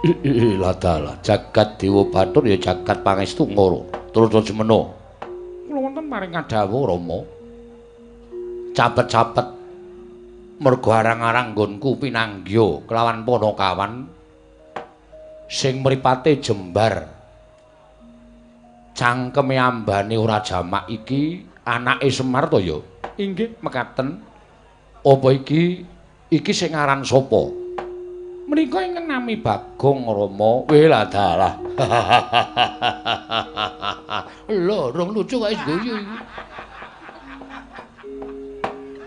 Ladalah jagat Dewa Bathara ya jagat pangestu ngoro. Trus jemena. Kula wonten paring kadhawuh Rama. Capet-capet mergo arang-arang nggonku pinanggya kelawan Panakawan sing mripate jembar. Cangkeme ambane ora jamak iki anake Semar to ya? Inggih mekaten. Apa iki iki sing aran sapa? Menika ingkang nami Bagong Rama. Weh ladalah. Lho, rong lucu kok wis guyu iki.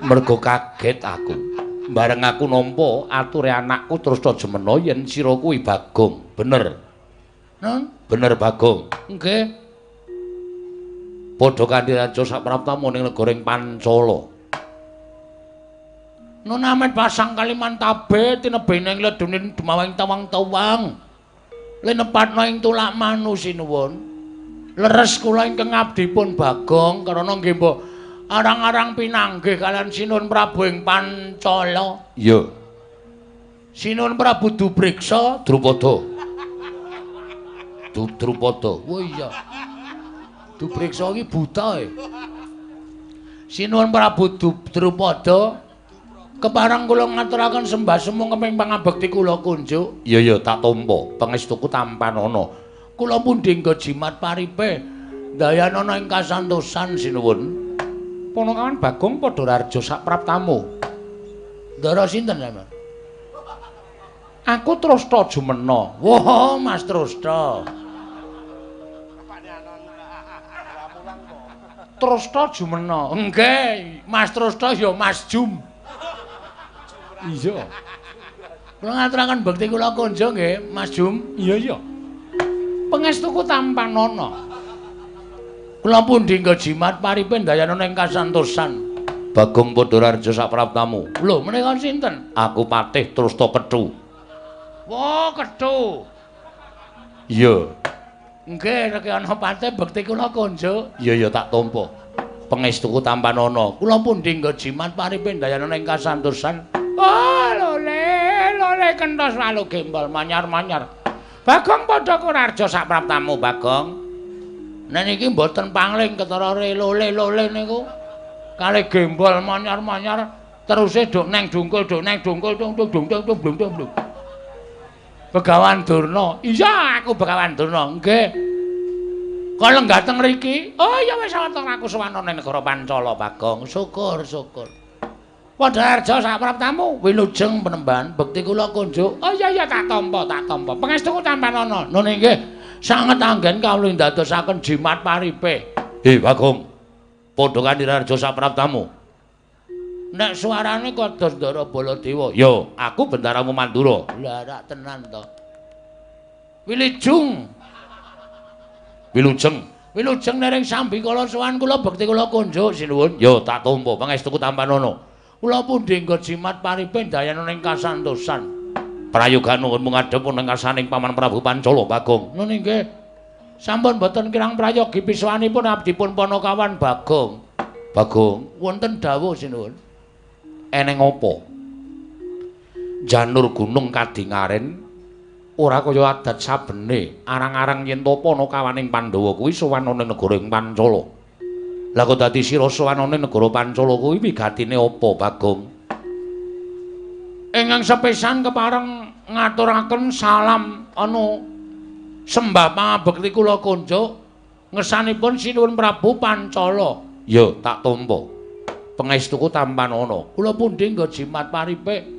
Mergo kaget aku. Bareng aku nampa ature anakku terus ta jemena yen sira kuwi Bagong. Bener. Nun, bener Bagong. Nggih. Padha kanthi raja sapraptamu ning negara ing Pancala. Nun amet pasang Kalimantabe tinebene ing ledunin dumawang tawang-tawang. Linepatna ing tulak manu sinuwun. Leres kula ingkang abdipun Bagong karana nggih mbok arang-arang pinanggih kalian Sinuwun Prabu ing Pancala. Iya. Sinuwun Prabu Dubriksa Drupada. Drupada. Oh iya. Dubriksa iki buta e. Sinuwun Prabu Drupada kepareng kula ngaturaken sembah sumung keping pangabekti kula kunjuk. Iya ya tak tampa, pangestuku tampanana. Kula pundi nggo jimat paripe ndayanana ing kasantosan sinuwun. Panakawan Bagong padha rarja sapraptamu. Ndara sinten sampeyan? Aku Trasta Jumena. Wah, Mas Trasta. Trasta Jumena. Nggih, Mas Trasta ya Mas Jum. Iya. Kula ngaturaken bekti kula konjo nggih, Mas Jum. Iya iya. Pangestuku tampanana. Kula pundi nggo jimat paripe ndayanana ing kasantosan. Bagong padha rarja sapraptamu. Lho, menika sinten? Aku Patih Trasta Kethu. Wah, Kethu. Iya. Nggih, rek ana patih bekti kula konjo. Iya ya tak tampa. Pangestuku tampanana. Kula pundi nggo jimat paripe ndayanana ing kasantosan. Oh, lole, lole kentos lalu gembol manyar-manyar. Bagong padha kurarja sapraptamu, Bagong. Nek niki mboten pangling ketara lole-lole niku. Kalih gembol manyar-manyar teruse duk neng dungkul duk neng dungkul dung dung dung dung dung dung dung. Begawan Durna. Iya, aku Begawan Durna. Nggih. Kala nggateng mriki. Oh iya wis wonten aku sowan ning negara Pancala, Bagong. Syukur, syukur. Padha arja sapraptamu wilujeng penemban bekti kula kunjuk. Oh iya iya tak tampa, tak tampa. Pangestuku tampanana. Nun inggih sanget anggen kawula ndadosaken jimat paripe. He Bagong. Padha kanthi arja sapraptamu. Nek suarane kados Ndara Baladewa. Ya, aku Bendaramu Mandura. Lah rak tenan to. Wilujeng. Wilujeng. Wilujeng nering sambikala sowan kula bekti kula kunjuk sinuwun. Ya tak tampa pangestuku tampanana. Kula pundi nggo jimat paripe ndayanana ing kasantosan. Prayoga nuwun ngadhep ing ngarsaning Paman Prabu Pancala Bagong. Nun inggih. Sampun boten kirang prayogi pisuwanipun abdipun Panakawan Bagong. Bagong, wonten dawuh sinuwun. Eneng apa? Janur gunung kadingaren ora kaya adat sabene arang-arang yen to Panakawaning Pandhawa kuwi sowan ana negara ing Pancala. Lah kok dadi sira sowan ana negara Pancala kuwi wigatine apa, Bagong? Ingkang sepisan kepareng ngaturaken salam anu sembah pangabekti kula kunjuk ngersanipun Sinuwun Prabu Pancala. Ya, tak tampa. Pangestuku tampanana. Kula pundi nggo jimat paripe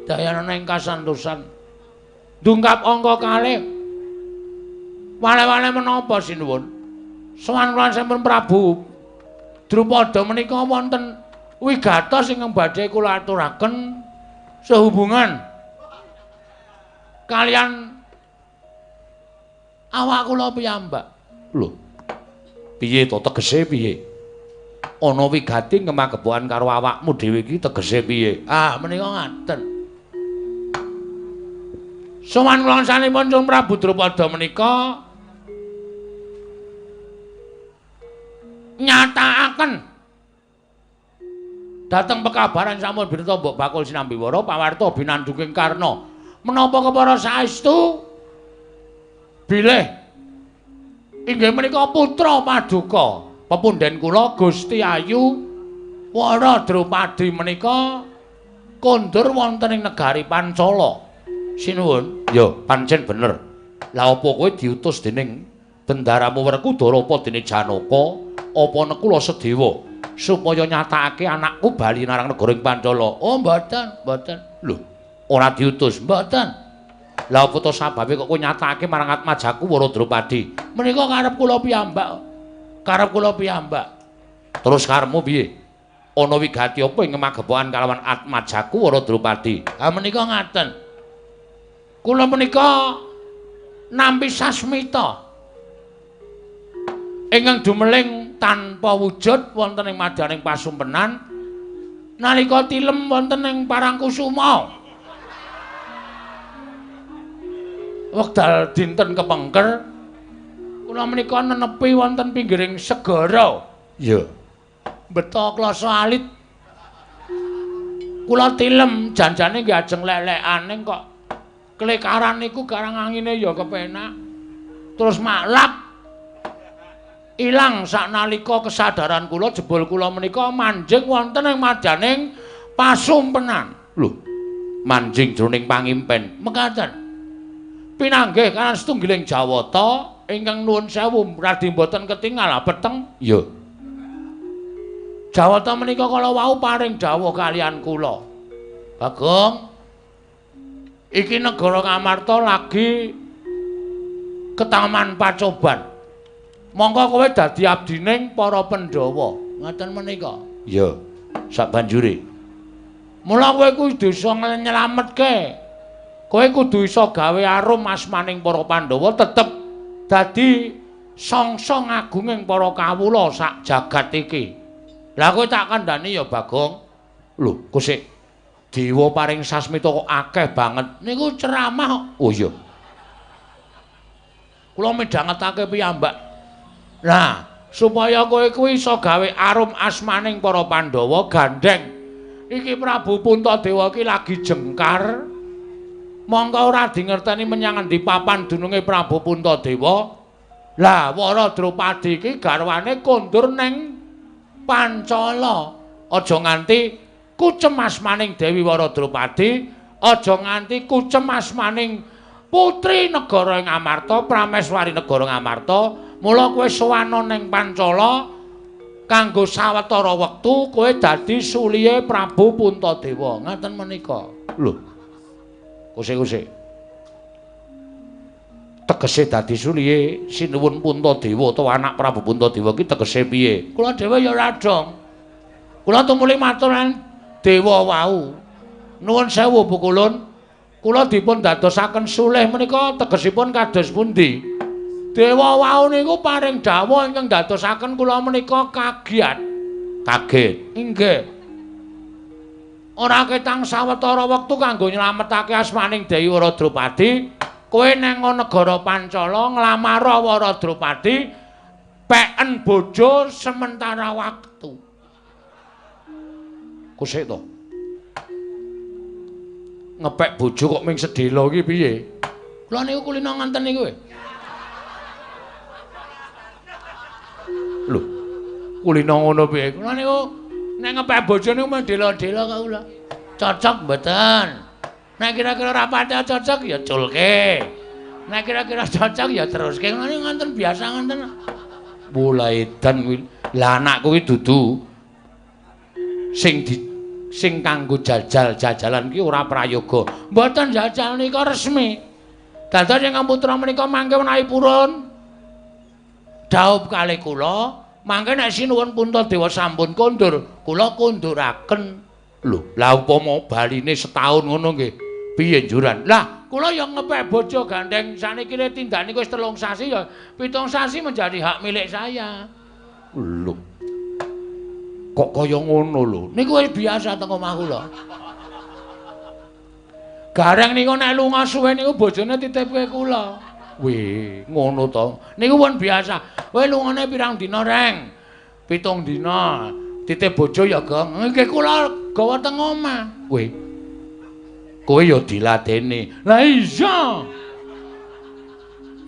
dayanana ing kasantosan. Dungkap angka kalih. Wale-wale menapa sinuwun? Sowan kula sampun Prabu Drupada menika wonten wigatos ingkang badhe kula aturaken sehubungan kalian awak kula piyambak. Lho. Piye to tegese piye? Ana wigati ngemagepokan karo awakmu dhewe iki tegese piye? Ah, menika ngaten. Sowan kula sanipun Sang Prabu Drupada menika nyatakaken dhateng pekabaran sampun bineta mbok bakul sinambiwara pawarta binandunging Karna. Menapa kepara saestu Bilih inggih menika putra paduka pepunden kula Gusti Ayu Wara Drupadi menika kondur wonten ing negari Pancala. Sinuwun. Ya, pancen bener. Lah apa kowe diutus dening bendaramu Werkudara apa dene Janaka apa Nekula Sedewa supaya nyatakake anakku bali marang negara ing Pancala? Oh, mboten, mboten. Lho, ora diutus, mboten. Lah apa to sababe kok kowe nyatakake marang atmajaku Wara Drupadi? Menika karep kula piyambak. Karep kula piyambak. Terus karepmu piye? Ana wigati apa ing magepokan kalawan atmajaku Wara Drupadi? Ha menika ngaten. Kula menika nampi sasmita ingkang dumeling tanpa wujud wonten ing madyaning pasumpenan nalika tilem wonten ing Parangkusuma. Wekdal dinten kepengker kula menika nenepi wonten pinggiring segara. Iya. Beto klasa alit. Kula tilem janjane nggih ajeng lelekane kok klekaran niku garang angine ya kepenak. Terus maklap ilang saknalika kesadaran kula jebul kula menika manjing wonten ing madyaning pasumpenan. Lho, manjing jroning pangimpen. Mekaten. Pinanggih kaliyan setunggiling Jawata ingkang nuwun sewu radi mboten ketingal peteng. Iya. Jawata menika kala wau paring dawuh kaliyan kula. Bagong, iki negara Ngamarta lagi ketaman pacoban. Mongko kowe dadi abdining para Pandhawa. Ngaten menika. Iya. Sabanjure. Mula kowe kudu iso nyelametke. Kowe kudu iso gawe arum asmaning para Pandhawa tetep dadi songsong agunging para kawula sak jagat iki. Lah kowe tak kandhani ya Bagong. Lho, kok sik dewa paring sasmita kok akeh banget. Niku ceramah kok. Oh iya. Kula midhangetake piyambak. Nah, supaya kowe kuwi iso gawe arum asmaning para Pandhawa gandheng. Iki Prabu Puntadewa iki lagi jengkar. Mongko ora dingerteni menyang endi papan dununge Prabu Puntadewa. Lah, Wara Drupadi iki garwane kondur neng Pancala. Aja nganti kucem asmaning Dewi Wara Drupadi, aja nganti kucem asmaning putri negara Ngamarta, Prameswari negara Ngamarta. Mula kowe sowana ning Pancala kanggo sawetara wektu kowe dadi sulihe Prabu Puntadewa. Ngaten menika. Lho. Kusik-kusik. Tegese dadi sulihe Sinuwun Puntadewa utawa anak Prabu Puntadewa ki tegese piye? Kula dhewe ya ora dong. Kula tumuli matur dewa wau. Nuwun sewu Pukulun. Kula dipun dadosaken sulih menika tegesipun kados pundi? Dewa wau niku paring dawuh ingkang dadosaken kula menika kagiat. Kaget. Inggih. Ora ketang sawetara wektu kanggo nyelametake asmaning Dewi Wara Drupadi, kowe nang negara Pancala nglamar Wara Drupadi peken bojo sementara waktu. Kusik to. Ngepek bojo kok ming sedhela iki piye? Kula niku kulino nganten niku. Lho, kulino ngono piye? Kula niku nek ngepek bojo niku mung dela-dela kok kula. Cocok mboten? Nek kira-kira ora pati cocok ya culke. Nek kira-kira cocok ya teruske. Ngono ngonten biasa ngonten. Mulai edan kuwi. Lah anakku kuwi dudu sing kanggo jajal-jajalan ki ora prayoga. Mboten jajal nika resmi. Dados ingkang putra menika mangke menawi purun dhaup kalih kula, mangke nek Sinuwun Puntadewa sampun kondur, kula konduraken. Lho, lah upama baline setahun ngono nggih, piye njuran? Lah, kula ya ngepek bojo gandeng saniki tindak niku wis 3 sasi ya, 7 sasi menjadi hak milik saya. Lho. Kok kaya ngono lho? Niku wis biasa teng omah kula. Gareng niku nek lunga suwe niku bojone titipke kula. Wih, ngono to. Niku pun biasa. Kowe lungane pirang dina, Reng? 7 dina. Titip bojo ya, Gong. Nggih kula gawa teng omah. Wih. Kowe ya diladeni. Lah iya.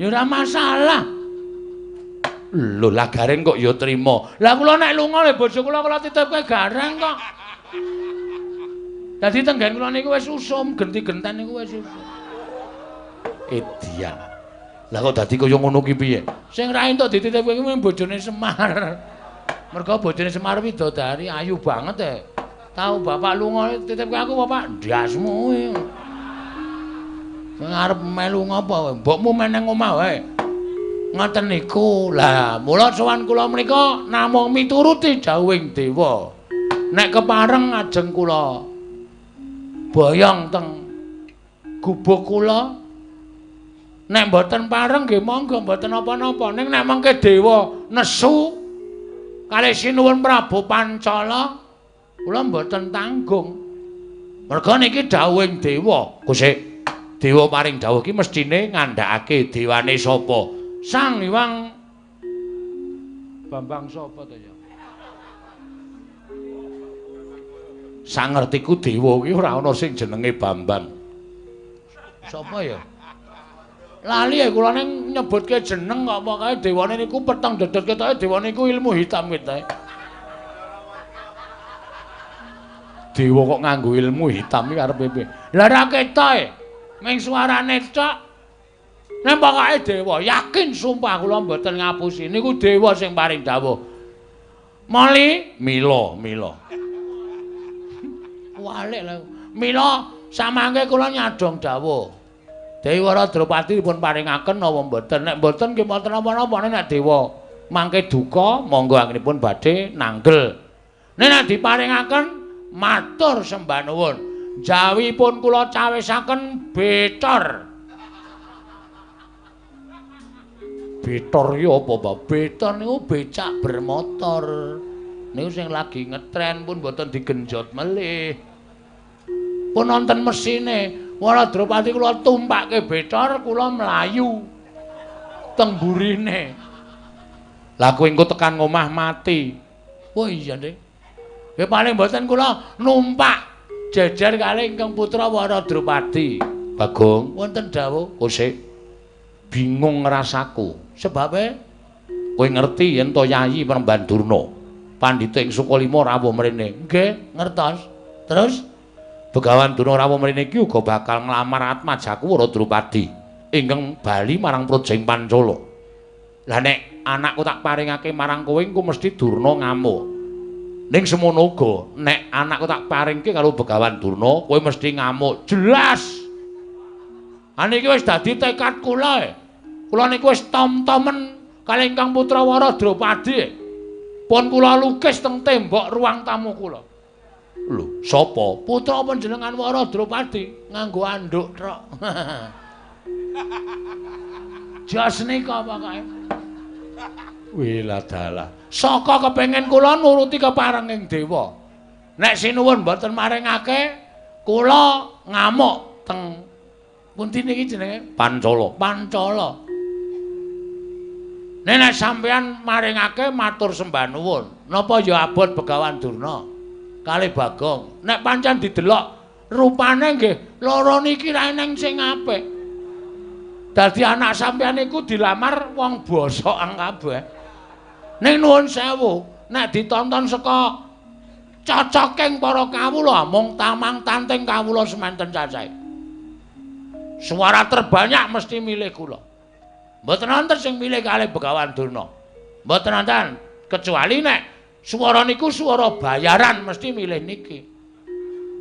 Ya ora masalah. Lho lah Gareng kok ya trima. Lah kula nek lunga le bojo kula kula titipke Gareng kok. Dadi tenggen kula niku wis usum, genti-genten niku wis usum. Edian. Lah kok dadi kaya ngono ki piye? Sing ra entuk dititipke kuwi bojone Semar. Mergo bojone Semar widodari ayu banget e. Tau bapak lunga titipke aku bapak ndasmu kuwi. Sing arep melu ngopo? Mbokmu meneng omah wae. Ngoten niku. Lah mula sowan kula menika namung mituruti dawuhing dewa. Nek kepareng ajeng kula boyong teng gubuk kula. Nek mboten pareng nggih monggo mboten napa-napa. Ning nek mengke dewa nesu kalih Sinuwun Prabu Pancala kula mboten tanggung. Merga niki dawuhing dewa. Kusik dewa paring dawuh iki mesthine ngandhakake dewane sapa? Sang Hyang Bambang sapa to ya? Sangertiku dewa iki ora ana sing jenenge Bambang. Sapa ya? Lali ya kula ning nyebutke jeneng kok pokoke dewane niku peteng dedet ketoke dewane niku ilmu hitam ketoke. Dewa kok nganggo ilmu hitam iki arepe piye? Lah ora ketoke. Ming suarane tok. Nek pokoke dewa yakin sumpah kula mboten ngapusi niku dewa sing paring dawuh. Moli mila mila. Walik lho. Mila samangke kula nyadong dawuh. Dewi Wara Drupadi dipun paringaken napa mboten? Nek mboten nggih mboten napa-napa. Nek dewa mangke duka monggo anggenipun badhe nanggel. Nek nek diparingaken matur sembah nuwun. Jawipun kula cawisaken betor. Betor iki apa, Pak? Betor niku becak bermotor. Niku sing lagi ngetren pun mboten digenjot melih. Pun nonton mesine. Wara Drupadi kula tumpake betor, kula mlayu teng burine. Lah kowe engko tekan ngomah mati. Oh iya, Dik. Ya paling mboten kula numpak jejer kalih ingkang putra Wara Drupadi. Bagong, wonten dawuh. Kosik bingung rasaku. Sebabe kowe ngerti yen to Yayi Premban Durna, pandhita ing Sukalima rawuh mrene. Nggih, ngertos. Terus Begawan Durna rawuh mrene iki uga bakal nglamar atmajaku Wara Drupadi ingkang bali marang Praja ing Pancala. Lah nek anakku tak paringake marang kowe engko mesti Durna ngamuk. Ning semono uga nek anakku tak paringke karo Begawan Durna kowe mesti ngamuk. Jelas. Ha niki wis dadi tekad kula. Kula niku wis tom-tomen kalih ingkang putra Wara Drupadi. Pun kula lukis teng tembok ruang tamu kula. Lho, sapa? Putra panjenengan Wara Drupadi nganggo anduk trok. Jos nika pokoke. Wiladalah. Saka kepengin kula nuruti keparenging dewa. Nek sinuwun mboten maringake, kula ngamuk teng pundi niki jenenge? Pancala. Pancala. Nek nek sampeyan maringake matur sembah nuwun. Napa ya abot Begawan Durna? Kalih Bagong. Nek pancen didelok rupane nggih loro niki ra eneng sing apik. Dadi anak sampeyan niku dilamar wong bosokan kabeh. Ning nuwun sewu, nek ditonton saka cocoking para kawula mung tamang tanting kawula semanten cacahe. Suara terbanyak mesti milih kula. Mboten wonten sing milih kalih Begawan Durna. Mboten wonten, kecuali nek suara niku suara bayaran mesti milih niki.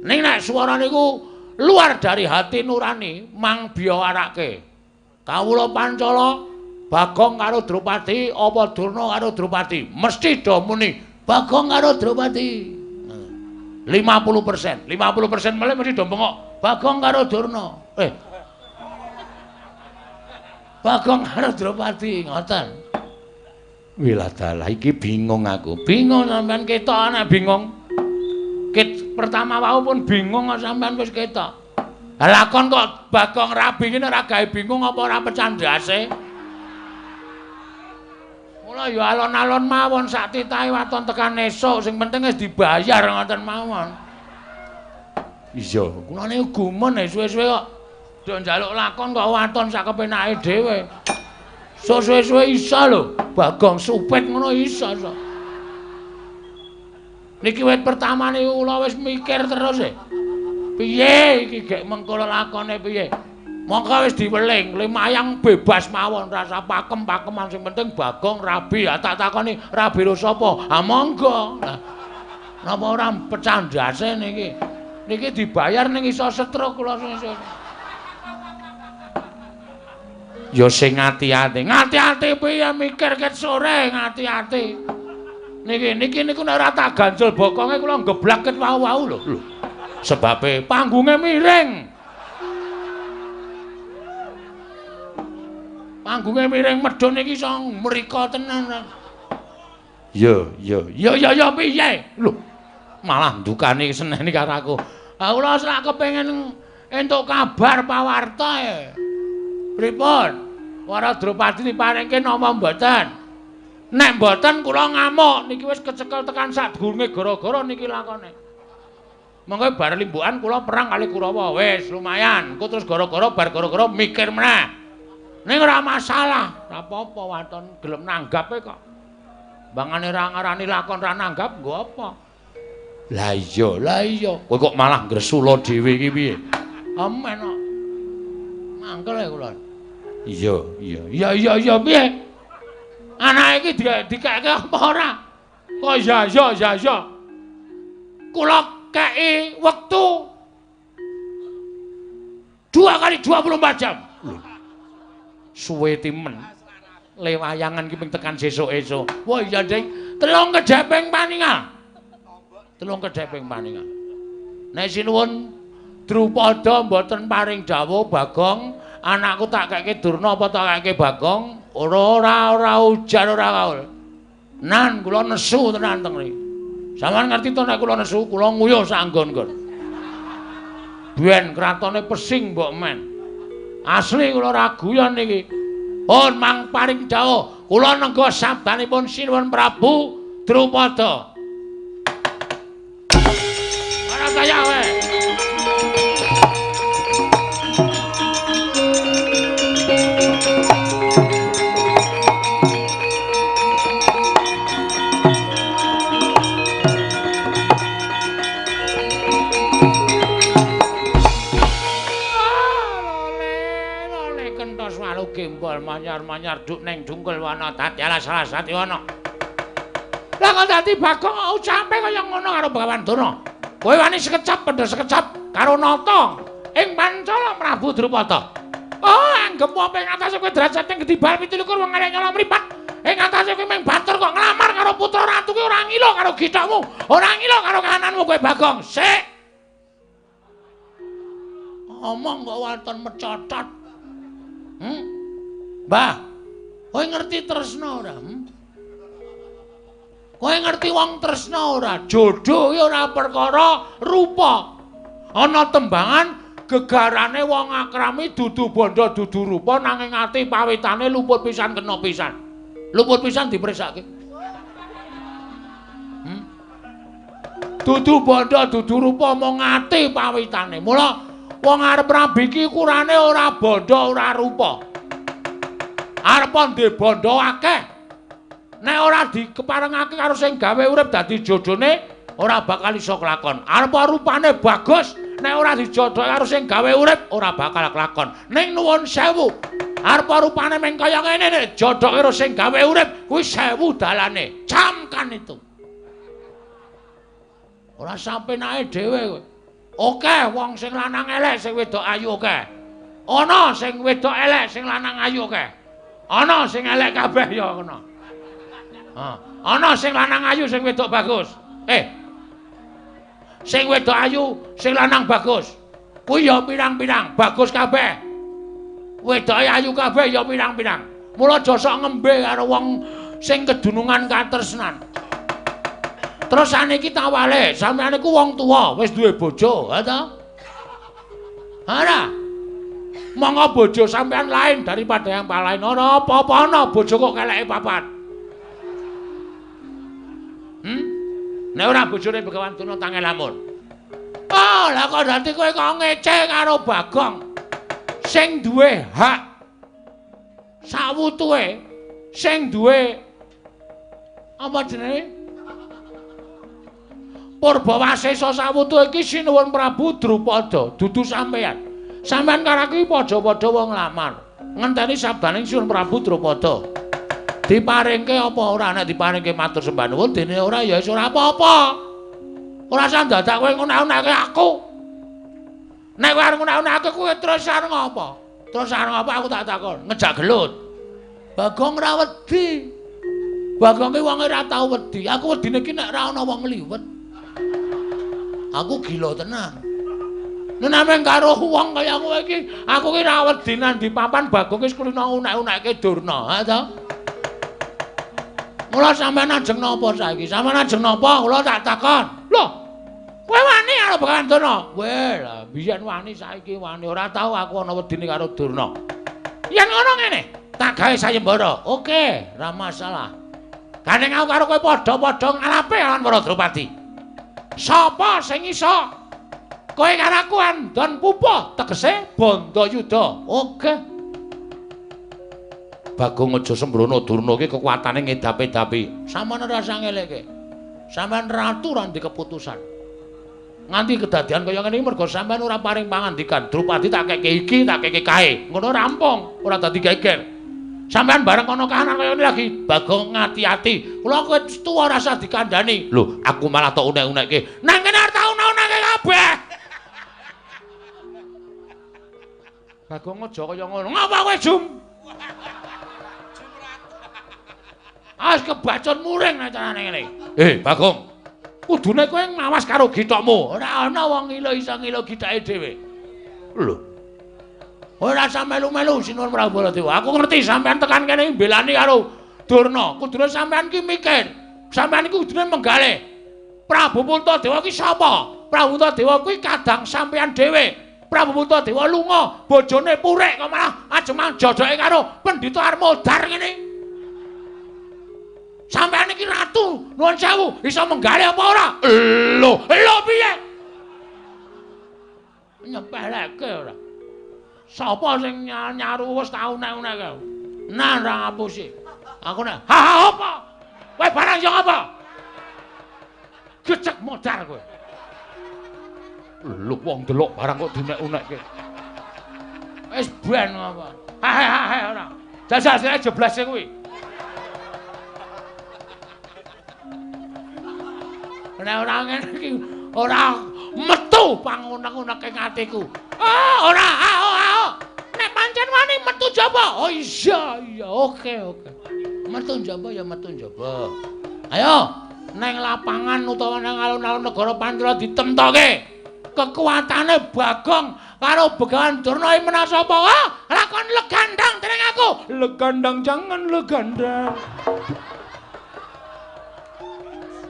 Ning nek suara niku luar dari hati nurani mang biyawarake. Kawula Pancala Bagong karo Drupadi apa Durna karo Drupadi mesti do muni Bagong karo Drupadi. 50%, 50% melih mesti do bengok Bagong karo Durna. Bagong karo Drupadi ngoten. Wiladalah iki bingung aku. Bingung sampean ketok anak bingung. Ket pertama wau pun bingung kok sampean wis ketok. Lah lakon kok Bagong rabi ngene ora gawe bingung apa ora pecah ndase. Mula ya alon-alon mawon sak titahe waton tekan esuk sing penting wis dibayar ngoten mawon. Iya, kula niku gumun suwe-suwe kok do njaluk lakon kok waton sak kepenake dhewe. Sok suwe-suwe isa lho, Bagong supit ngono isa sok. Niki wit pertama niku kula wis mikir terus e. Piye iki gek mengko lelakone piye? Mongko wis diweling, limayang bebas mawon rasa pakem-pakeman sing penting Bagong rabi. Ah tak takoni rabi ro sapa? Ah monggo. Lah napa ora pecah ndase niki? Niki dibayar ning iso stroke kula sing. Ya sing ati-ati. Ngati-ati piye mikir ket sore ngati-ati. Niki niki niku nek ora tak ganjel bokonge kula geblak ket wau-wau lho. Lho. Sebabe panggunge miring. Panggunge miring medhun iki iso mrika tenan. Ya, ya, ya ya ya piye? Lho. Malah ndukani seneni karo aku. Ah kula sak kepengin entuk kabar pawarta e. Pripun? Wara Drupadi diparingke napa mboten? Nek mboten kula ngamuk niki wis kecekel tekan sadurunge gara-gara niki lakone. Monggo bar limbukan kula perang kali Kurawa wis lumayan. Engko terus gara-gara bar gara-gara mikir meneh. Ning ora masalah, ora apa-apa waton gelem nanggape kok. Bangane ra ngarani lakon ra nanggap nggo apa? Lah iya, lah iya. Kowe kok malah ngresula dhewe iki piye? Amen kok. Mangkel e kula. Iya, iya. Iya, iya, iya piye? Anake iki dikeke apa ora? Kok ya ya ya ya. Kula kei wektu 2 kali 24 jam. Suwe timen. Le wayangan ki ping tekan sesuk-esuk. Wah iya, Ding. Telung kedheping paningal. Telung kedheping paningal. Nek sinuwun Drupada mboten paring dawuh Bagong, anakku tak keke Durna apa tak keke Bagong? Ora ora ora ujar ora kaul. Nan kula nesu tenan teng mriki. Sampeyan ngerti to nek kula nesu, kula nguyuh sak nggon-nggon. Biyen kratone pesing mbok men. Asli kula ora guyon niki. Pun mang paring dawuh, kula nengga sabdanipun Sinuwun Prabu Drupada. Ora kaya kowe. Gembol manyar-manyar duk neng dungkul wana dadi alas alas dadi wana. Lah kok dadi Bagong ucape kaya ngono karo Begawan Durna. Kowe wani sekecap pendha sekecap karo nata ing Pancala Prabu Drupada. Oh, anggep apa ing atase kowe derajate gedhi bal 27 wong elek nyolong mripat. Ing atase kowe mung batur kok nglamar karo putra ratu ki ora ngilo karo githokmu, ora ngilo karo kahananmu kowe Bagong. Sik. Omong kok waton mecotot. Mbah, kowe ngerti tresna ora? Kowe ngerti wong tresna ora? Jodoh ki ora perkara rupa. Ana tembangan gegarane wong akrami dudu bondo dudu rupa nanging ati pawitane luput pisan kena pisan. Luput pisan dipresake. Dudu bondo dudu rupa mung ati pawitane. Mula wong arep rabi iki ukurane ora bondo ora rupa. Arep ndek bondo akeh. Nek ora dikeparengake karo sing gawe urip dadi jodhone ora bakal iso kelakon. Arep rupane bagus, nek ora dijodhoke karo sing gawe urip ora bakal kelakon. Ning nuwun sewu, arep rupane meng kaya ngene nek jodhoke karo sing gawe urip kuwi sewu dalane. Camkan itu. Ora sampenake dhewe kowe. Oke, wong sing lanang elek sing wedok ayu oke. Ana sing wedok elek sing lanang ayu oke. Ana sing elek kabeh ya ngono. Ana sing lanang ayu sing wedok bagus. Sing wedok ayu sing lanang bagus. Kuwi ya pirang-pirang bagus kabeh. Wedoke ayu kabeh ya pirang-pirang. Mula aja sok ngembe karo wong sing kedunungan katresnan. Terus saniki tawale, sampeyan iku wong tuwa, wis duwe bojo, ha ta? Ora. Monggo bojo sampeyan lain daripada yang lain. Ora apa-apa ana bojo kok keleke papat. Nek ora bojone Begawan Durna tangel lamun. Oh, lah kok dadi kowe kok ngece karo Bagong. Sing duwe hak. Sawutuhe sing duwe apa jenenge? Purbawasesa sawutuhe iki Sinuwun Prabu Drupada, dudu sampeyan. Sampeyan karo aku padha-padha wong lamar. Ngenteni sabdaning Sinuwun Prabu Drupada. Diparingke apa ora? Nek diparingke matur sembah nuwun, dene ora ya wis ora apa-apa. Ora usah dadak kowe ngunak-unake aku. Nek kowe arep ngunak-unake kowe terus arep ngapa? Terus arep ngapa aku tak takon? Ngejak gelut. Bagong ora wedi. Bagong ki wonge ora tau wedi. Aku wedine ki nek ora ana wong liwet. Aku gila tenan. Nek nameng karo wong kaya kowe iki, aku ki ora wedi nang di papan Bagong wis kulino unek-unekke Durna, ha to? Mula sampeyan ajeng napa saiki? Sampeyan ajeng napa? Kula tak takon. Lho, kowe wani karo Begawan Durna? Weh, lah biyen wani saiki wani. Ora tau aku ana wedine karo Durna. Yen ngono ngene, tak gawe sayembara. Oke, ora masalah. Gandeng aku karo kowe padha-padha ngalape lawan para Drupadi. Sapa sing iso? Kowe karo aku andon pupa, tegese Bandayuda. Oke. Bagong aja sembrono, Durna iki kekuatane ngedapi-dapi. Sampeyan ora usah ngeleke. Sampeyan ratu ora ndek keputusan. Nganti kedadian kaya ngene iki mergo sampeyan ora paring pangandikan. Drupadi tak keke iki, tak keke kae. Ngono rampung, ora dadi geger. Sampeyan bareng ana kahanan kaya ngene lagi, Bagong ngati-ati. Kula kowe tuwa ora usah dikandhani. Lho, aku malah tok unek-unekke. Nang kene arep tak unek-unekke kabeh. Bagong aja kaya ngono. Ngapa kowe, Jum? As kebacut muring nek carane ngene. Bagong. Kudune kowe ngawas karo githokmu. Ora ana wong ngilo iso ngilo githake dhewe. Lho. Ora usah melu-melu Sinuwun Prabu Baladewa. Aku ngerti sampean tekan kene mbelani karo Durna. Kudune sampean ki mikir. Sampean iki kudune menggalih. Prabu Puntadewa ki sapa? Prabu Puntadewa kuwi kadang sampean dhewe. Prabu Puntadewa lunga, bojone purik kok malah ajemang jojoke karo Pendhita Armodar ngene. Sampeyan iki ratu, nuwun sewu, iso menggalih apa ora? Lho, lho piye? Nyepeleke ora. Sapa sing nyaru wis tau unek-unekke? Nah, ora ngapusi. Aku nek, ha ha apa? Kowe barang yo apa? Gecek modar kowe. Lho wong delok barang kok diunek-unekke. Wis ben apa? Ha ha ha ora. Jajal sire jeblase kuwi. Nek ora ngene iki ora metu pangunek-uneke atiku. Ah, ora, ah, ah. Nek pancen wani metu jaba. Oh iya, iya, oke, oke. Metu jaba ya metu jaba. Ayo, neng lapangan utawa nang alun-alun negara Pancala ditemtoke. Kekuatane Bagong karo Begawan Durna iki menang sapa? Ah, lakon legandang dening aku. Legandang jangan legandang.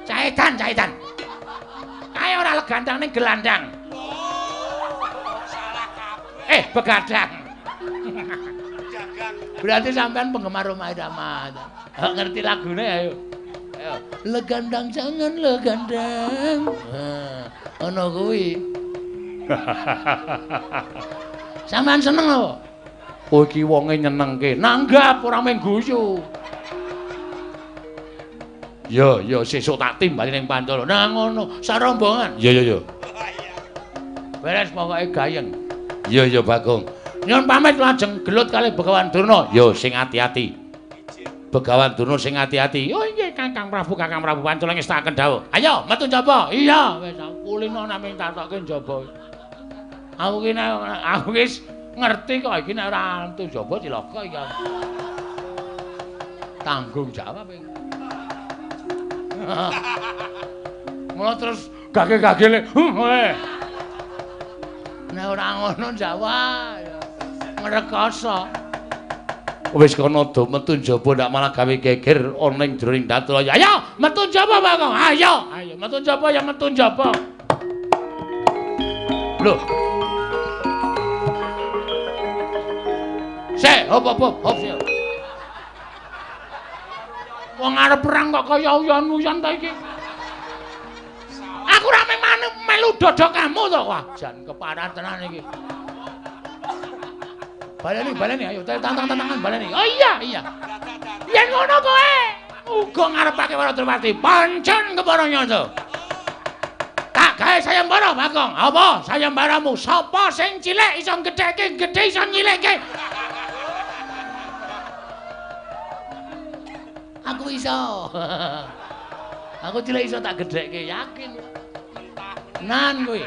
Caitan, caitan. Kae ora legandang ning gelandang. Salah kabeh. Begadang. Dagang. Berarti sampean penggemar Rhoma Irama. Ngerti lagune ayo. Ayo. Legandang jangan legandang. Nah, ngono kuwi. Sampean seneng apa? Kowe iki wonge nyenengke. Nanggap ora mung guyu. Ya, ya sesuk tak timbali ning Pancala. Nah ngono, sarombongan. Ya, ya, ya. Beres pokoke gayeng. Ya, ya Bagong. Nyuwun pamit lajeng gelut kalih Begawan Durna. Ya, sing ati-ati. Begawan Durna sing ati-ati. Oh nggih Kakang Prabu, Kakang Prabu Pancala ngestakaken dawuh. Ayo metu njaba. Iya, wis kulino namung tatoke njaba. Aku ki nek aku wis ngerti kok iki nek ora metu njaba cilaka iki. Tanggung jawab iki. Mula terus gage-gagele. Nek ora ngono jawab ngrekoso. Wis kono do metu njaba ndak malah gawe geger ana ing jroning Datraya. Ayo metu njaba Bagong. Ayo, ayo metu njaba ya metu njaba. Lho. Sik, hop hop hop sik. Wong arep perang kok kaya uyon-uyon ta iki. Aku ora melu dada kamu to. Wah, jan keparat tenan iki. Baleni, baleni, ayo tantang-tantangan baleni. Oh iya, iya. Yen ngono kowe uga ngarepake Wara Drupadi. Pancen kepara nyata. Tak gawe sayembara, Bagong. Apa sayembaramu? Sapa sing cilik iso gedheke, gedhe iso nyilikke? Aku iso. Aku cilik iso tak gedhekke, yakin. Nan kowe.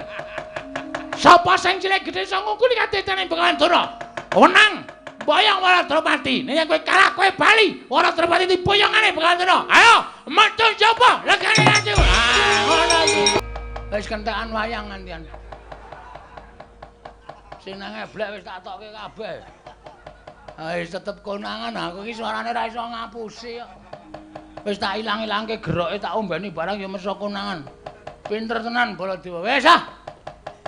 Sapa sing cilik gedhe iso ngungkuli kadetene Begawan Durna? Wenang boyong Wara Drupadi. Nek kowe kalah kowe bali. Wara Drupadi diboyongane Begawan Durna. Ayo, metu coba legane ati. Ah, ngono iki. Wis kentekan wayang ngantian. Sing nang eblek wis tak tokke kabeh. Wis tetep konangan aku iki suarane ora iso ngapusi kok. Wis tak ilang-ilangke geroke tak ombeni barang ya meso konangan. Pinter tenan Baladewa. Wis ah.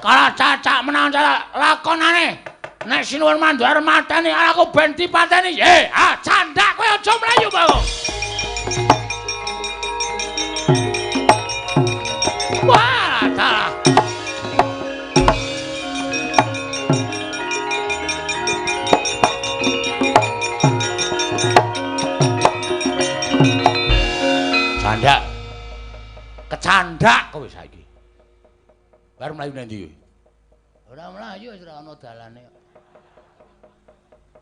Kalah cacak menang cacak lakonane. Nek sinuwun Mandura mateni aku ben dipateni. Ah candak kowe aja mlayu, Bagong. Wah, dalah. Candak. Kecandak kowe saiki. Baru mlayu nang ndi kowe? Ora mlayu wis ora ana dalane.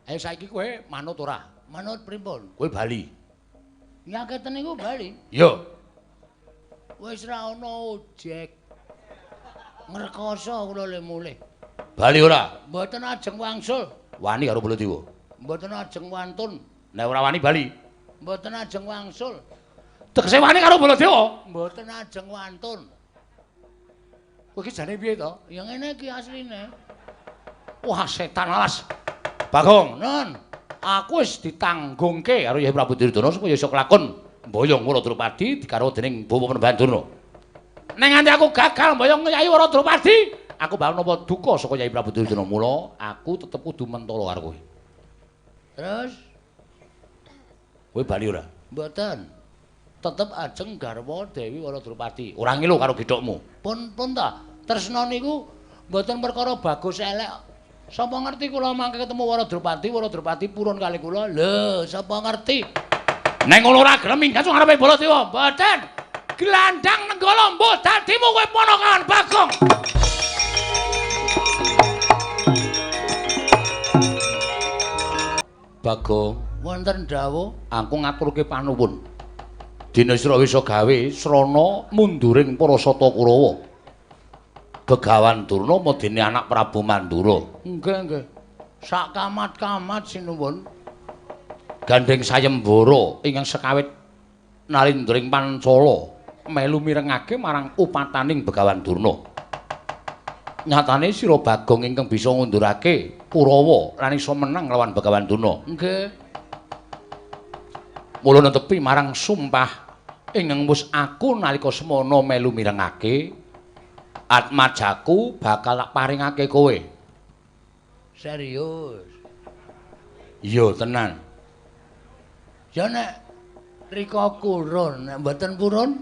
Ayo saiki kowe manut ora? Manut pripun? Kowe bali. Nyaketen niku bali. Iya. Wis ora ana ojek. Ngrekoso kula le mulih. Bali ora? Mboten ajeng wangsul. Wani karo Baladewa. Mboten ajeng wantun. Nek ora wani bali. Mboten ajeng wangsul. Tegese wani karo Baladewa? Mboten ajeng wantun. Kowe iki jane piye to? Ya ngene iki asline. Wah, setan alas. Bagong, nun, aku wis ditanggungke karo Yai Prabu Duryudana supaya iso kelakon mboyong Wara Drupadi digarwa dening Bapak Panembahan Durna. Nek nganti aku gagal mboyong Yai Wara Drupadi, aku bakal nampa duka saka Yai Prabu Duryudana. Mula aku tetep kudu mentolo karo kowe. Terus kowe bali ora? Mboten. Tetep ajeng garwa Dewi Wara Drupadi. Ora ngilu karo gethukmu. Pun pun ta. Tresna niku mboten perkara bagus elek. Sapa ngerti kula mangke ketemu Wara Drupadi, Wara Drupadi purun kali kula. Lho, sapa ngerti? Nek ngono ora gelem minggat ngarepe Baladewa. Mboten. Glandang Nenggala mbuh dadimu kowe ponokan Bagong. Bagong, wonten dawuh aku ngaturke panuwun. Dene sira wis gawe srana munduring para sata Kurawa. Begawan Durna madene anak Prabu Mandura. Nggih, nggih. Sak kamat-kamat sinuwun. Gandeng sayembara ingkang sekawit nalindring Pancala melu mirengake marang upataning Begawan Durna. Nyatane sira Bagong ingkang bisa ngundurake Kurawa lan iso menang lawan Begawan Durna. Nggih. Mula netepi marang sumpah ingkang wis aku nalika semana melu mirengake atmajaku bakal tak paringake kowe. Serius? Iya tenan. Ya nek rika kurun, nek mboten purun,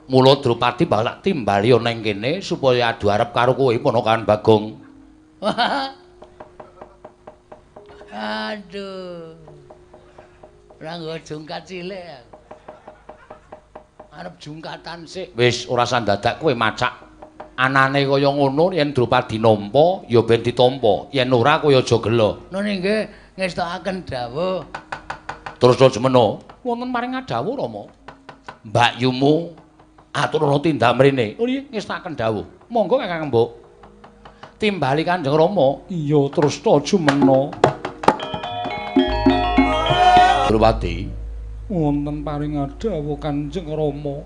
mula Drupadi bakal tak timbali ana ing kene supaya adu arep karo kowe ponakan Bagong. Aduh. Ora nggo jungkat cilik. Arep jungkatan sik. Wis ora usah dadak kowe macak. Anane kaya ngono yen Drupadi nampa ya ben ditampa, yen ora kowe aja gela. Nun nggih ngestokaken dawuh. Terus aja meno, wonten paring dawuh Rama. Mbakyumu aturana tindak mrene. Oh iya ngestokaken dawuh. Monggo Kakang Mbok. Timbali Kanjeng Rama. Iya terus aja meno. Drupadi, wonten paring dawuh Kanjeng Rama.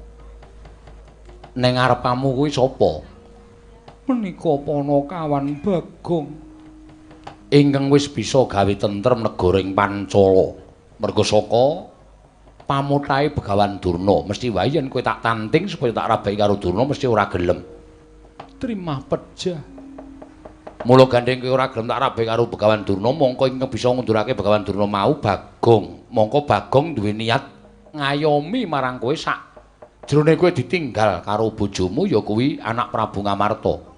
Ning ngarepamu kuwi sapa? Menika ponokawan Bagong ingkang wis bisa gawe tentrem negara ing Pancala. Merga saka pamutahe Begawan Durna, mesti wae yen kowe tak tanting supaya tak rabeki karo Durna mesti ora gelem. Trimah pejah. Mula gandeng kowe ora gelem tak rabeki karo Begawan Durna, mongko ingkang bisa ngundurake Begawan Durna mau Bagong. Mongko Bagong duwe niat ngayomi marang kowe sak jrone kowe ditinggal karo bojomu ya kuwi anak Prabu Ngamarta.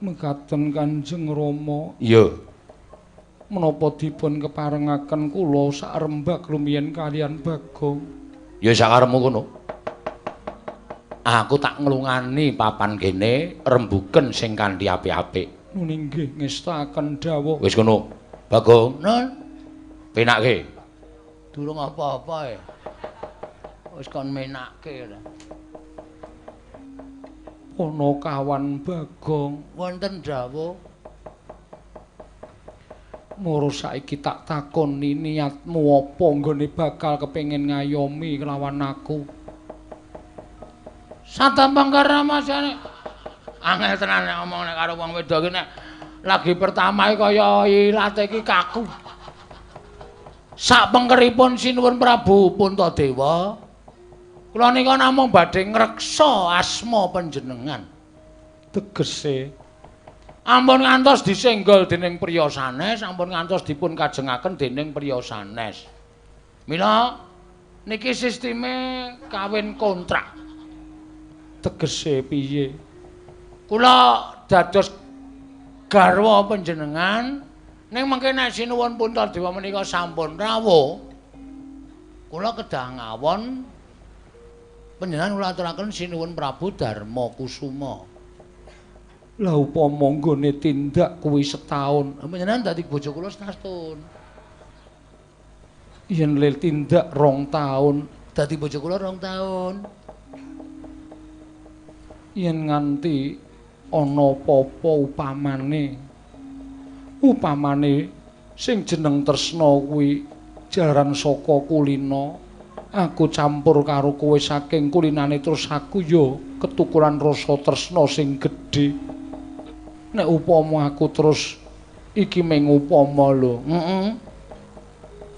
Mekaten Kanjeng Rama. Iya. Menapa dipun keparengaken kula sak rembag rumiyin kaliyan Bagong? Ya sakarepmu kono. Aku tak nglungani papan kene rembuken sing kanthi apik-apik. Nun inggih ngestakaken dawuh. Wis kono. Bagong, nun. Penakke. Durung apa-apa e. Wis kon menakke ora. Panakawan Bagong, wonten dawuh. Moro saiki tak takoni niatmu apa nggone bakal kepengin ngayomi kelawan aku. Satampang karamasane. Angel tenan nek omong nek karo wong wedok iki nek lagi pertama iki kaya ilate iki kaku. Sak pengkeripun Sinuwun Prabu Puntadewa, kula nika namung badhe ngreksa asma panjenengan. Tegese ampun ngantos disenggol dening priya sanes, ampun ngantos dipun kajengaken dening priya sanes. Mila niki sisteme kawin kontrak. Tegese piye? Kula dados garwa panjenengan, ning mengke nek Sinuwun Puntadewa menika sampun rawuh, kula kedah ngawon panjenengan kula aturaken Sinuwun Prabu Darma Kusuma. Lah upama nggone tindak kuwi setahun, panjenengan dadi bojo kula setahun. Yen le tindak 2 taun, dadi bojo kula 2 taun. Yen nganti ana apa-apa upamane, upamane sing jeneng tresna kuwi jaran saka kulina, aku campur karo kowe saking kulinane terus aku ya ketukuran rasa tresna sing gedhe. Nek upama aku terus iki mung upama lho,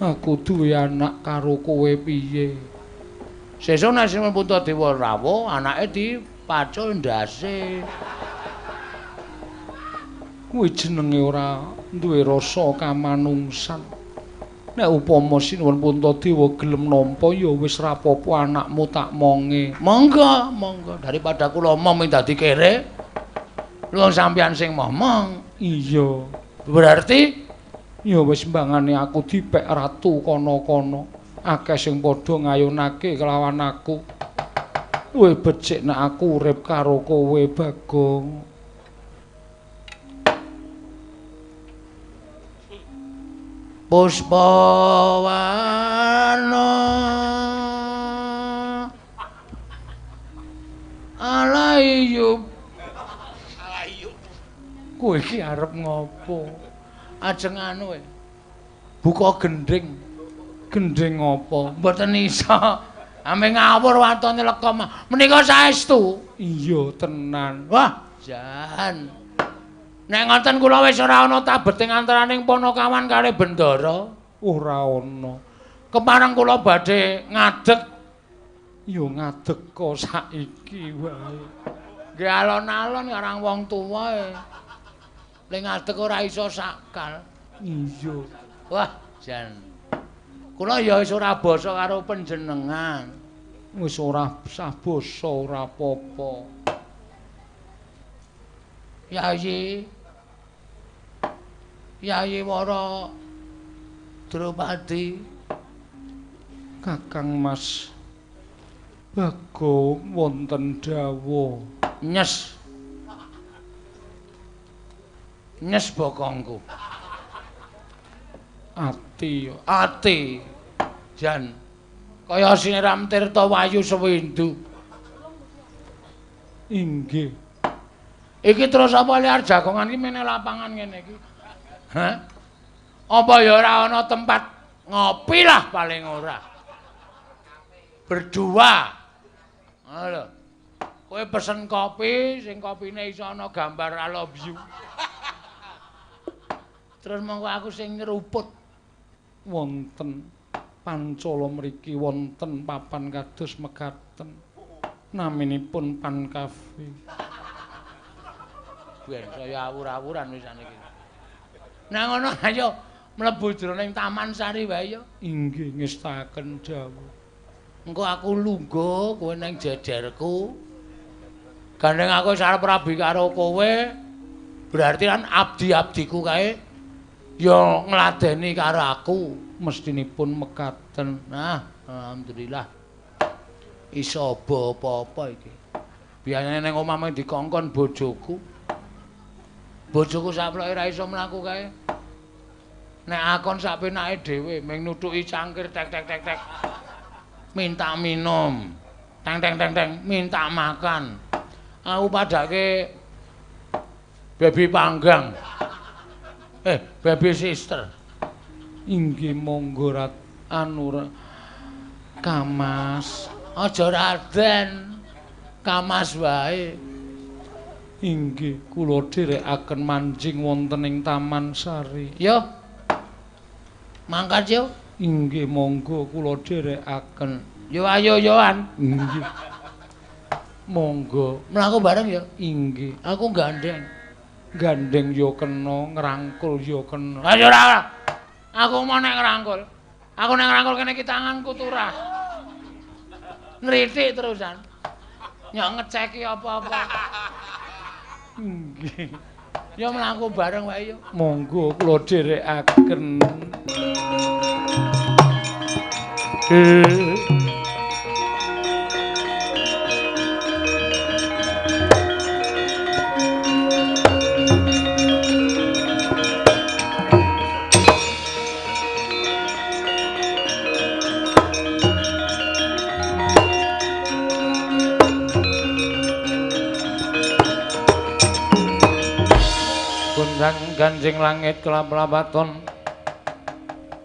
aku duwe anak karo kowe piye? Sesuk nek Sinuwun Puntadewa rawuh, anake dipacul ndase. Kuwi jenenge ora duwe rasa kamanungsan. Nek upama Sinuwun Puntadewa gelem nampa ya wis ra apa-apa anakmu tak monge. Monggo, monggo, daripada kula omong dadi kere. Lho sampeyan sing momong. Iya. Berarti ya wis mbangane aku dipek ratu kono-kono. Akeh sing padha ngayunake kelawan aku. Luwih becik nek aku urip karo kowe Bagong. Puspawarna alayub. Alayub. Kowe iki arep ngopo? Ajeng anu e. Buka gendhing. Gendhing apa? Mboten iso. Ame ngawur watone lekom. Menika saestu. Iya tenan. Wah, jan. Nek ngoten kula wis ora ana tabeting antaraning Panakawan kalih Bendara. Ora ana. Kepareng kula badhe ngadeg. Ya ngadeg kok saiki wae. Nggih alon-alon karang wong tuwa e. Le ngadeg ora iso sakal. Iya. Wah, jan. Kula ya wis ora basa karo panjenengan. Wis ora sah basa ora apa-apa. Yayi. Yayi Wara Drupadi. Kakang Mas Bagong wonten dawuh. Nyes. Nyes bokongku. Ati, ati. Jan kaya siniram tirta wayu sewindu. Inggih. Iki terus apa liar jagongan iki mene lapangan ngene iki? Hah? Apa ya ora ana tempat ngopi lah paling ora. Berdua. Lho. Kowe pesen kopi, sing kopine iso ana gambar I love you. Terus monggo aku sing ngeruput. Wonten pancala mriki wonten papan kados mekaten. Naminipun Pan Cafe. Ben saya awur-awuran wisan iki. Nah ngono ayo mlebu jroning Taman Sari wae ya. Inggih ngestaken dawuh. Engko aku lungguh kowe nang jejerku. Gandeng aku wis arep rabi karo kowe. Berarti kan abdi-abdiku kae ya ngladeni karo aku. Mestinipun mekaten. Nah, alhamdulillah. Iso apa-apa iki. Biasane ning omah mung dikongkon bojoku. Bojoku saploke ra iso mlaku kae. Nek akon sak penake dhewe mung nuthuki cangkir tek tek tek tek. Minta minum. Teng teng teng teng minta makan. Aku padake baby panggang. Baby sister. Inggih monggo rat anu Kamas. Aja Raden. Kamas wae. Inggih kula dherekaken manjing wonten ing Taman Sari. Yo. Mangkat yo. Inggih monggo kula dherekaken. Yo ayo yoan. Inggih. Monggo. Mlaku bareng ya. Inggih. Aku gandeng. Gandeng yo kena, ngrangkul yo kena. Ayo ora. Aku mau nek ngrangkul. Aku nek ngrangkul kene iki tanganku turah. Nritik terusan. Nyok ngeceki apa-apa. Nggih. Ya mlaku bareng wae yo. Monggo kula dherekaken. Ganjing langit kelap-lapaton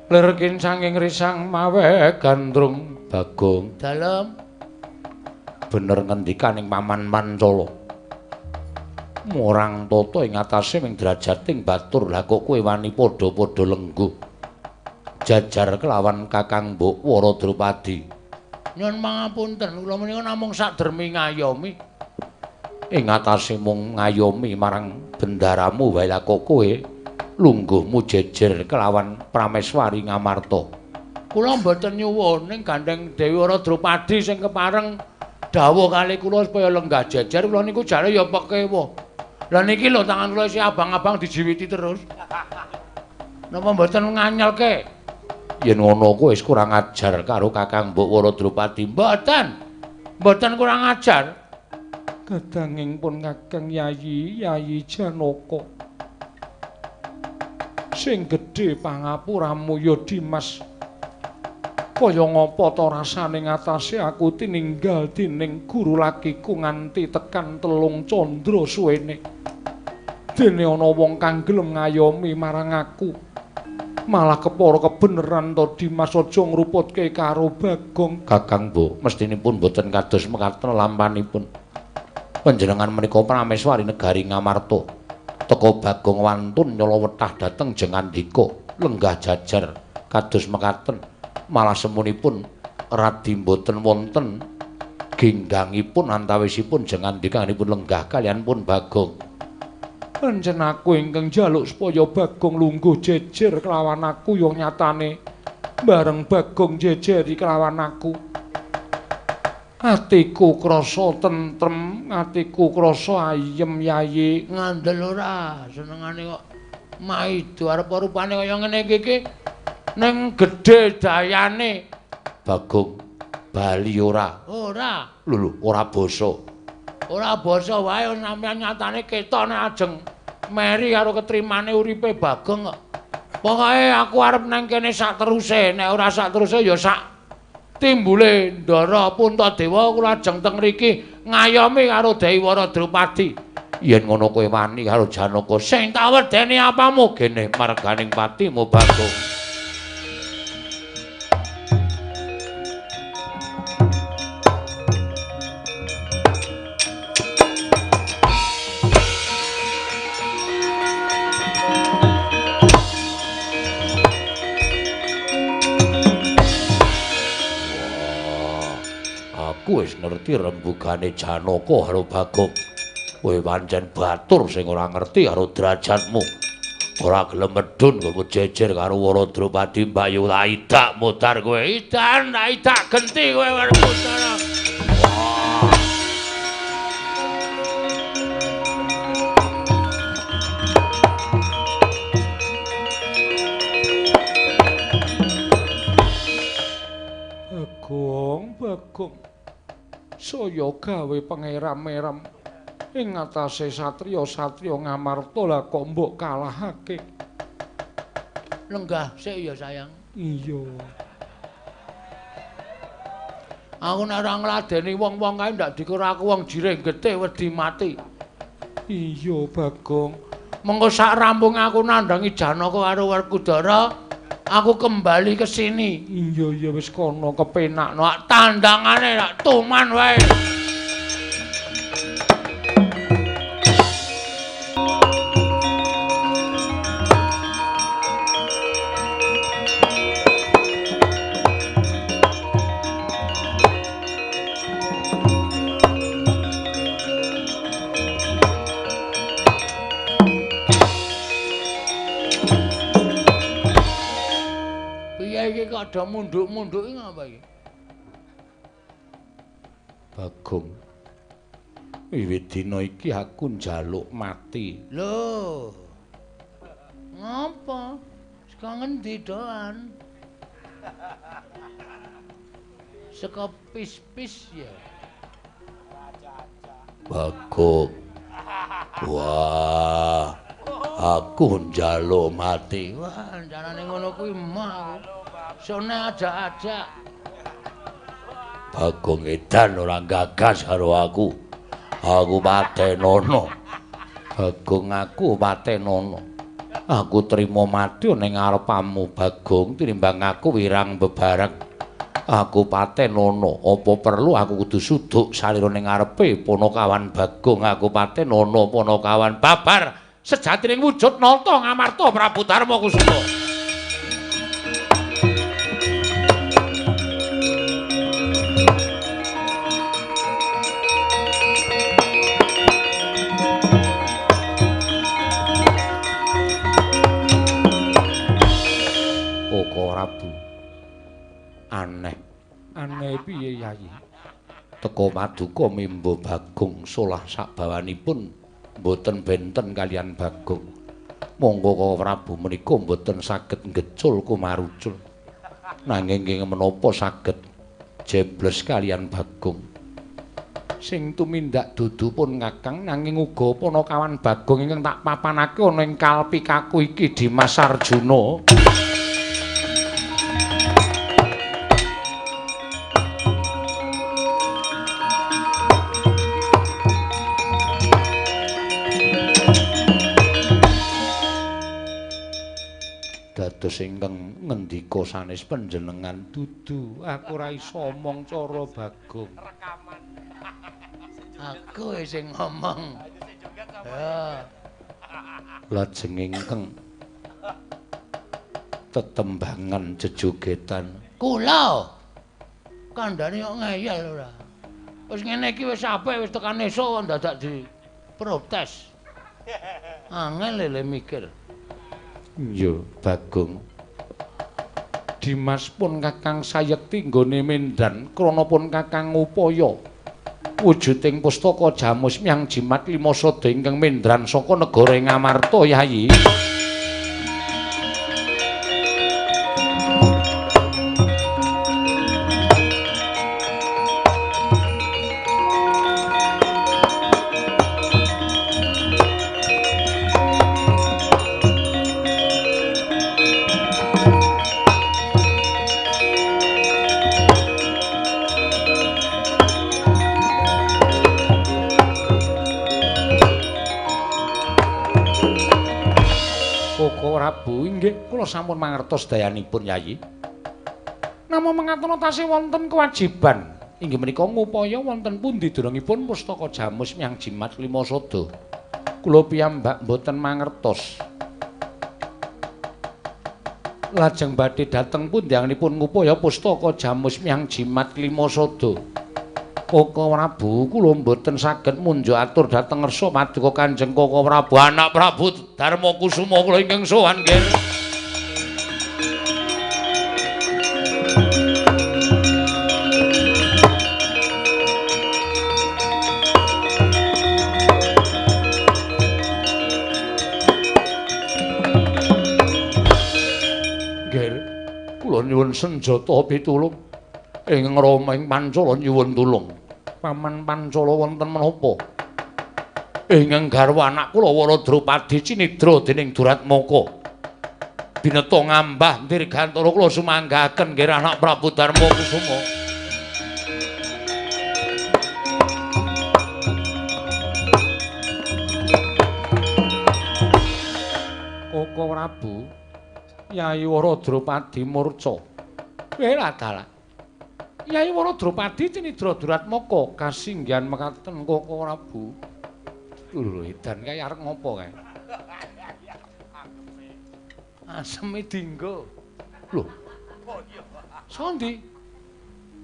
lir kincanging risang mawe gandrung. Bagong dalem bener ngendikaning Paman Pancala. Murang tata ing atase ming drajating batur. Lah kok kowe wani padha-padha lengguh jajar kelawan Kakang Mbok Wara Drupadi. Nyuwun pangapunten, kula menika namung sakdermi ngayomi. Ing atase mung ngayomi marang bendaramu wae lah kok kowe lungguhmu jejer kelawan Prameswari Ngamarta. Kula mboten nyuwun ning gandeng Dewi Wara Drupadi sing kepareng dawuh kali kula supaya lenggah jejer kula niku jare ya pekewa. Lah niki lho tangan kula isih abang-abang dijiwiti terus. Napa mboten nganyelke? Yen ngono kowe wis kurang ajar karo Kakang Mbok Wara Drupadi. Mboten. Mboten kurang ajar. Kadanging pun Kakang Yayi, Yayi Janaka. Sing gedhe pangapuramu ya Dimas. Kaya ngapa ta rasane ngatasé aku tininggal dening guru lakiku nganti tekan 3 candra suwene. Dene ana wong kang gelem ngayomi marang aku. Malah kepara kebeneran to Dimas aja ngruputke karo Bagong. Kakang Mbok, mestinipun boten kados mekaten lampanipun. Panjenengan menika Prameswari negari Ngamarta. Teka Bagong wantun nyala wetah dhateng Jengandika, lenggah jajar kados mekaten. Malah semunipun radi mboten wonten ginggangipun antawisipun Jengandikanipun lenggah kaliyan pun Bagong. Pancen aku ingkang njaluk supaya Bagong lungguh jejer kelawan aku ya nyatane bareng Bagong jejeri kelawan aku. Atiku krasa tentrem, atiku krasa ayem Yayi. Ngandel ora senengane kok maido arep rupane kaya ngene iki iki ning gedhe dayane. Bagong bali ora? Ora. Lho lho, ora basa. Ora basa wae sampeyan nyatane ketok nek ajeng meri karo ketrimane uripe Bagong kok. Pokoke aku arep nang kene sak teruse, nek ora sak teruse ya sak timbule Ndara Puntadewa kula ajeng teng mriki ngayomi karo Dewi Wara Drupadi. Yen ngono kowe wani karo Janaka sing tak wedeni apamu gene marganing patimu Bagong. Wis ngerti rembugane Janaka karo Bagong. Kowe pancen batur sing ora ngerti karo derajatmu. Ora gelem medhun nggonmu jejer karo Wara Drupadi Mbayu idak mudhar kowe. Idan, idak genti kowe Werkudara. Wah. Bagong. Saya gawe pangeram-eram ing ngatasé satriya-satriya Ngamarta lah kok mbok kalahake. Lenggah sik ya sayang. Iya. Aku nek ora ngladeni wong-wong kae ndak dikira aku wong jirih getih wedi mati. Iya, Bagong. Mengko sak rampung aku nandhangi Janaka karo Werkudara, aku kembali ke sini. Iya, iya wis kono kepenakno. Tandangane rak tuman wae. Ada munduk-munduk iki ngapa iki? Bagong. Wiwit dina iki aku njaluk mati. Lho. Ngapa? Saka ngendi doan? Saka pis-pis ya. Bagong. Wah. Aku njaluk mati. Wah, jarane ngono kuwi mah aku. Sone ajak-ajak. Bagong edan ora gagas karo aku. Aku patenono. Bagong aku patenono. Aku trimo mati ning ngarepamu Bagong tinimbang aku wirang bebareng. Aku patenono. Apa perlu aku kudu suduk salira ning ngarepe Panakawan Bagong. Aku patenono Panakawan babar sejatining wujud nata Ngamarta Prabu Darma Kusuma. Prabu. Aneh. Aneh piye Yayi? Teka paduka mimba Bagong solah sabawanipun mboten benten kalian Bagong. Monggo Kaka Prabu menika mboten saged ngecul kumarucul. Nanging ing menapa saged jebles kalian Bagong. Sing tumindak dudu pun Kakang nanging uga panakawan Bagong ingkang tak papanake ana ing kalpikaku iki Dimas Arjuna. Dados ingkang ngendika sanes panjenengan dudu aku ora iso omong cara Bagong. Aku sing ngomong. Ya. Lajeng ingkang tetembangan jejogetan. Kula kandhane kok ngeyel ora. Wis ngene iki wis apik wis tekan esuk kok dadak diprotes. Angel lele mikir. Iya, Bagong. Dimas pun Kakang sayekti nggone mendan krana pun Kakang ngupaya wujuding pustaka Jamus Myang Jimat Lima Sada ingkang mendran saka negara Ngamarta Yayi. Prabu inggih kula sampun mangertos dayanipun Yayi. Namung mangatono tasih wonten kewajiban inggih menika ngupaya wonten pundi derengipun pustaka Jamus Myang Jimat Lima Sada. Kula piyambak mboten mangertos. Lajeng badhe dhateng pundi anggenipun ngupaya pustaka Jamus Myang Jimat Lima Sada. Kaka Prabu kula mboten saged munjuk atur dhateng ngersa paduka Kanjeng Kaka Prabu anak Prabu Darma Kusuma kula ingkang sowan nggih. Nggih, kula nyuwun senjata pitulung. Ing Rama ing Pancala nyuwun tulung. Paman Pancala wonten menapa? Ingkang garwa anak kula Wara Drupadi cinidra dening Duratmaka. Bineta ngambah dirgantara kula sumanggaken nggih anak Prabu Darma Kusuma. Koko Prabu Yayi Wara Drupadi murca. Wela dalah. Yayi Wara Drupadi cinidra Duratmaka kasinggihan mekaten Koko Prabu. Lho edan kae arep ngopo kae? Aseme dinggo. Lho. Sondi?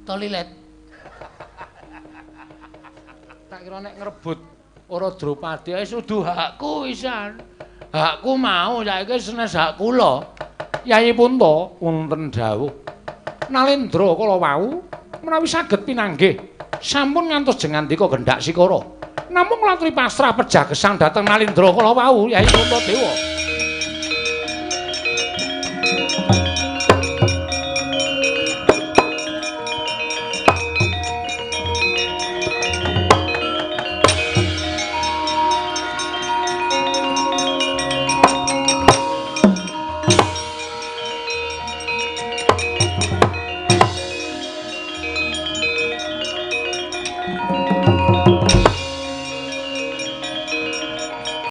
Toilet. Tak kira nek ngrebut Wara Drupadi wis udu hakku wisan. Hakku mau saiki senes hak kula. Yayi Punta wonten dawuh. Nalendra kala wau menawi saged pinanggih sampun ngantos jengandika gendhak sikara. Namung latri pasrah pejah gesang dhateng Nalendra kala wau Yayi Puntadewa.